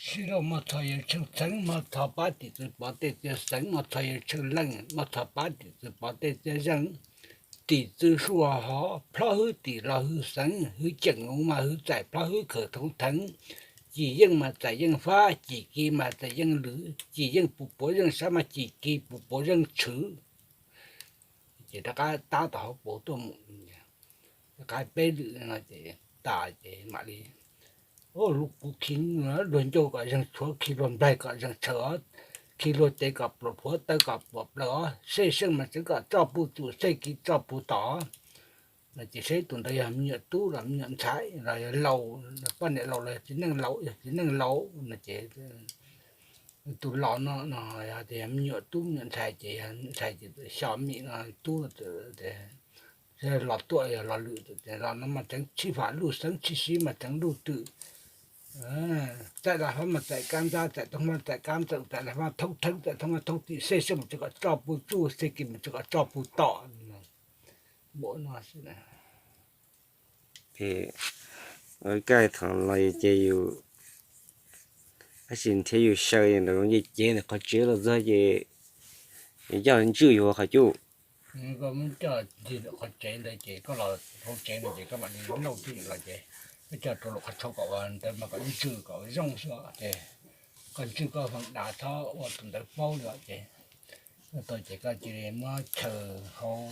Sib lauj, moj txho yawg tsheej txheev, moj txho pab tim txwv pov tej txiav xeev, moj txho yawg tsheej leej, moj txho pab tim txwv pov tej txiav zeej. Tim txwv suaj hov, plhob hwb tim los hwj xeev, hwj ceem mus mas hwj txais plhob hwb khawm thoob theev. Cim yeej mas txais yeej fab, cim kis mas txais yeej lwm, cim yeej pus puav yeej sab mas cim kis pus puav yeej tshwv. Ces rov qab tab tom hauv paus tuaj mus, rov qab peb lwm no ces tas ces mam li, lub kuv khi luag ncauj kom zeeg tshuav, khi luag nplaig kom zeeg tshaw os, khi luag cev kom pluas plhuav, taw kom pluas plaws os, xej seej mas tseev kom tsoj puj txum, xej kis tsoj puj tom no ces seb tus ntawd yog me nyuam tub los me nyuam ntxhais los yog laus, poj niam laus los yog txiv neej laus, yog txiv neej laus no ces tus los no no yog tias me nyuam tub me nyuam ntxhais ces yog ntxhais ces xyo mim no, tub los tuaj yog los lwm, los no mas tseev tshij fam luj xeeb, tshij siv mas tseev luj twm. Txais las fab mas txais kab ntab, txais thoob mas txais kab ntxawm, txais las fab thoob theeb, txais thoob mas thoob tim, xej seej mas tseev kom tsoj puj txum, xej kis mas tseev kom tsoj puj tom. Kaij thaum los ces yus, tab sis nrhiav yus xyaw nram zoov ces cev ntawm qhov tsev los txog ces yus coj ntswj yus qhov cub. Koj muab coj ncig ntawm qhov tsev ntawd ces koj los hauv tsev no ces koj mam li lauj twj ywm los ces koj coj rau lawm qhov tshauv kom ua ntawd mas kom ntswj kom zoo xwb ces koj ntswj koj hmoov dav txhob ua tus ntawd paub li os ces tau ces koj cia li muab chaws hauv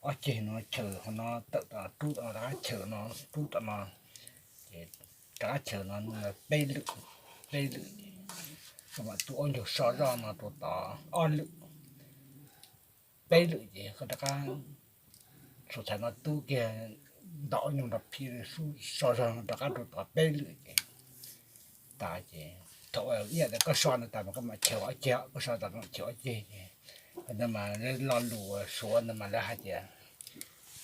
ob ceg no, chaws hauv no tawm tom rub tom rov qab chaws no rub tom no ces rov qab chaws no peb lwm, peb lwm ces koj mam tu ob ncaug so zoj no rau tod ob lwm, peb lwm ces koj rov qab, xuas txhais no tub kiag ntaus ob ncaug nrog phim xub so zog no rov qab rau tod peb lwm ces tas ces thaum ib yam li koj so no tas mas koj mam chaws ob ceg, koj so tas koj mam chaws ob ceg ces no mas lo lus Suav ntawd mas lawv hais tias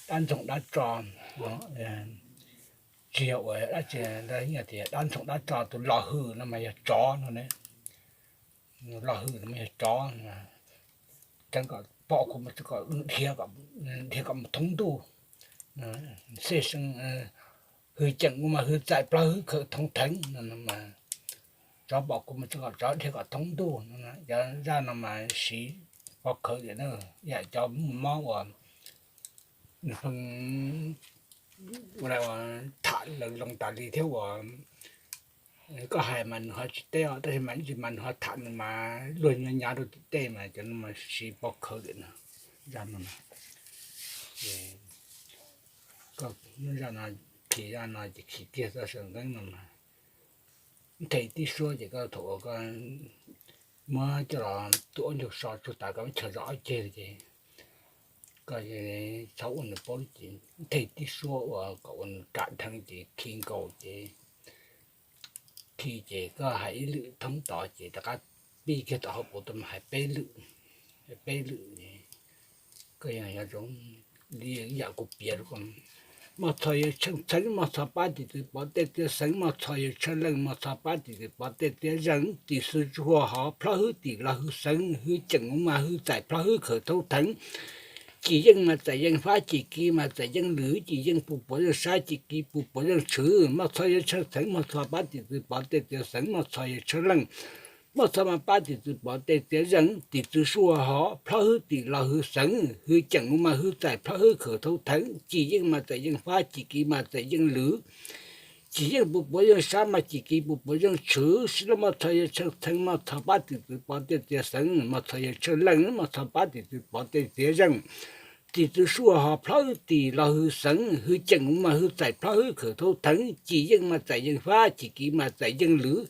dab ntxoog dab tso, tsis yog ua dab tsi, tias dab ntxoog dab tso, tus lo hwm no mas yog tsov no ne, lo hwm no mas yog tsov, tseev kom pom kuv mas tseev kom dhia kom mus thoob ntuj, xej seej, hwj ceem mus mas hwj txais plab hwb khawm thoob theev no mas tsov pom kuv mas tseev kom tsov dhia kom thoob ntuj no. Cov zaj no mas siv pov khawv tias na, yam cov muaj mob uas nws pheej ua tham lawv loo tas li thiab uas koj hais mas nws ho tsis teb os, tab sis mas ib ntsis mas nws ho tham nws mas luag nyav nyav rau tim tej mas cov no mas siv pov khawv tias na, zaj no, zaj no, khi zaj no ces khi kiag txoj saw nqeeb no mas nthe tib suab ces koj thaum uas koj muab coj los tu ob ncaug so tsuag tas koj muab chaws zog ob ceg ces koj txhob ua nws paub ces nthe tib suab uas kom ua nws ram dheev ces khi nkaus ces khi ces koj hais ib lwm thoob tod ces rov qab pib kiag tom hauv paus tuaj mas hais peb lwm, hais peb lwm. Koj yog zoo li yam kuv piav rau koj, moj txho yawg tsheej txheev, moj txho pab tim txwv pov tej txiav xeev, moj txho yawg tsheej leej, moj txho pab tim txwv pov tej txiav zeej, tim txwv suaj hov, plhob hwb tim los hwj xeev, hwj ceem mus mas hwj txais plhob hwb khawm thoob theev. Cim yeej mas txais yeej fab, cim kis mas txais yeej lwm, cim yeej pus puav yeej sab, cim kis pus puav yeej tshwv. Moj txho yawg tsheej txheev, moj txho pab tim txwv pov tej txiav xeev, moj txho yawg tsheej leej, moj txho mas pab tim txwv pov tej txiav zeej, tim txwv suaj hov, plhob hwb tim los hwj xeev, hwj ceem mus mas hwj txais plhob hwb khawm thoob theev. Cim yeej mas txais yeej fab, cim kis mas txais yeej lwm, cim yeej pus puav yeej sab mas cim kis pus puav yeej tshwv. Sib lauj, moj txho yawg tsheej txheev, moj txho pab tim txwv pov tej txiav xeev, moj txho yawg tsheej leej, moj txho pab tim txwv pov tej txiav zeej, tim txwv suaj hov, plhob hwb tim los hwj xeev, hwj ceem mus mas hwj txais plhob hwb khawm thoob theev. Cim yeej mas txais yeej fab, cim kis mas txais yeej lwm,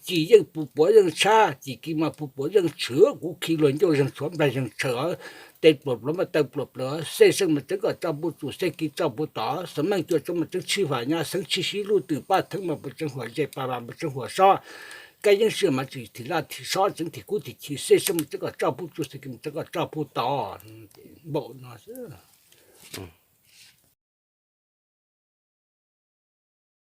cim yeej pus puav yeej sab, cim kis mas pus puav yeej tshwv. Kuv khi luag ncauj zeeg tshuav, nplaig zeeg tshaw os, tes pluas pluav mas taw pluas plaws, xej seej mas tseev kom tsoj puj txum, xej kis tsoj puj tom, xeem meej cua tshoob mas tseev tshij fam nyab, xeev tshij siv luj twm, paj theeb mas puas tseev huam zej, paj vam mas tseev huam sob, kab yeeb sij mas tseev thim laj thim sob, tseev thim kub thim chim, xej seej mas tseev kom tsoj puj txum, xej kis mas tseev kom tsoj puj tom. Npaum no xwb.